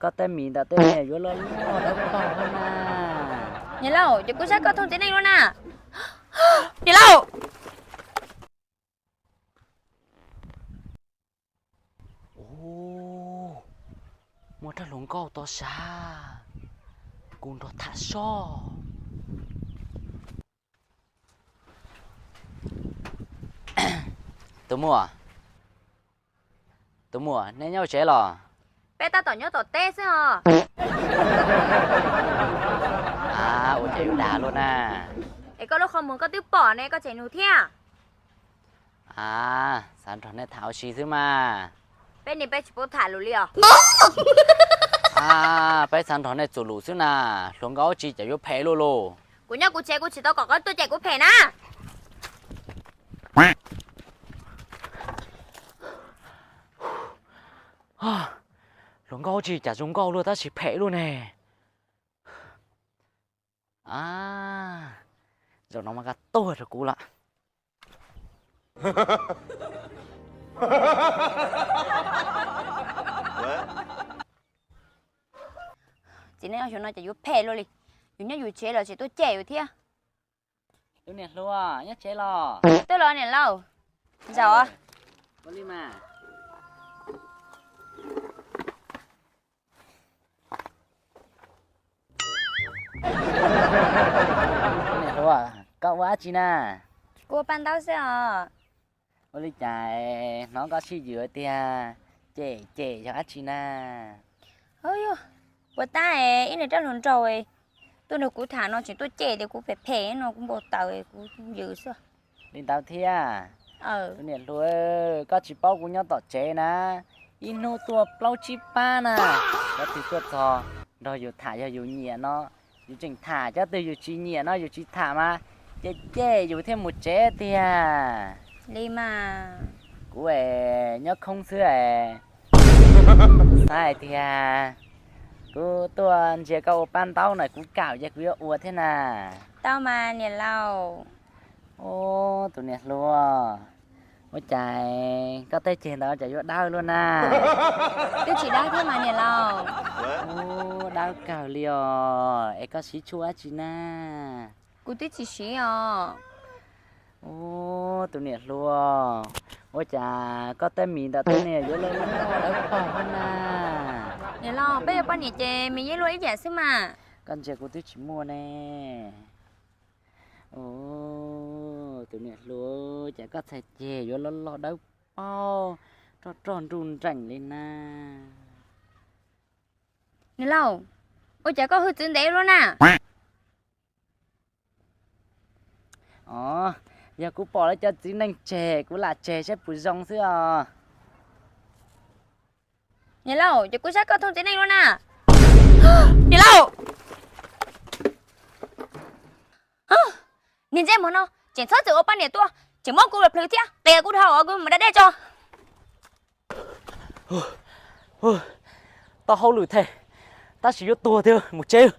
koj tej mis ntawm tej niag yuav loj loj dawb paug na. Niam laus, ces kuv saib koj thooj txiv neej lub na. Niam laus! Ub, muaj rab hluas nkauj tau sav, kuv nrog tham soj. Tus muam, tus muam, nej nyob tsev los? Peb tab tom nyob tom teb xwb os. A, ua cas yuav dag luaj na. Es koj lub qhov muag koj twb pom ne, koj tseem nug thiab. A, xav nrog nej tham ua si xwb mas. Peb niam peb tsis paub tham lus li os. A, peb xav nrog nej txuas lus xwb na, hluas nkauj ua tsi cas yuav phem luaj lauj. Kuv nyob kuv tsev kuv tsis tau kom koj tuaj cem kuv phem na. Hluas nkauj ua tsi cas zoo nkauj luaj tab sis phem luaj ne. A, zaum no mas koj tuag rau kuv lawm. Txiv neej xyoo no ces yuav phem luaj li, yus nyob yus tsev los tseem tuaj cem yus thiab. Tus niam hluas nyob tsev los? Twb los niam laus. Zaum. Ua li mas. Niam hluas, koj ua dab tsi na? Kuv ua paj ntaub xwb os. Ua li cas hnov koj sib yws tiag, cem cem yog dab tsi na? Puas tab ib niag rab hluas nraug tuaj nrog kuv tham no tseem tuaj cem tias kuv phem phem no kuv npau taws kuv yws xwb. Li ntawd thiab? Tus niam hluas, koj tsis paub kuv nyob tom tsev na, ib hnub tuaj plaub tsib pab na. Cov twg tuaj txog nrog yus tham yog yus nyiam no yus tseem tham, cov twg yus tsis nyiam no yus tsis tham mas cem cem yus thiaj mus tsev tiag. Li mas. Kuv es nyob khoob xwb es kuv xav hais tias kuv tuaj ntsia koj ua paj ntaub na kuv kam ces kuv yuav ua thiab na. Tau mas niam laus. Ub, tus niam hluas, ua cas koj tej ceg ntawd cas yuav dawb luaj na? Twb tsis dawb thiab mas niam laus. Ub, dawb kawg li os, es koj siv tshuaj dab tsi na? Kuv twb tsis siv os. Ub, tus niam hluas, ua cas koj tej mis ntawm tej niag yuav loj loj dawb paug na? Niam laus, peb yuav poj niam ces mis yeej luaj ib yam xwb mas. Koj ntsia kuv twb tsis muaj ne. Ub, tus niam hluas, cas koj txhais ceg yuav loj loj dawb paug, roj roj nruj nreem li na. Niam laus, ua cas koj hwj txwv ntev luaj na? Os, yog kuv pom lawv cov txiv neej tseg kuv lam tseg saib puas zoo xwb os. Niam laus, ces kuv saib koj thooj txiv neej luaj na. Niam laus, niag ntsej muag no tseem txhob txwm ua poj niam tuaj, tseem muab kuv plhws thiab, qia kuv dhau kuv mus da dej tso. Tau hauj lwm thiab, tab sis yuav tuag thiab mus tsev.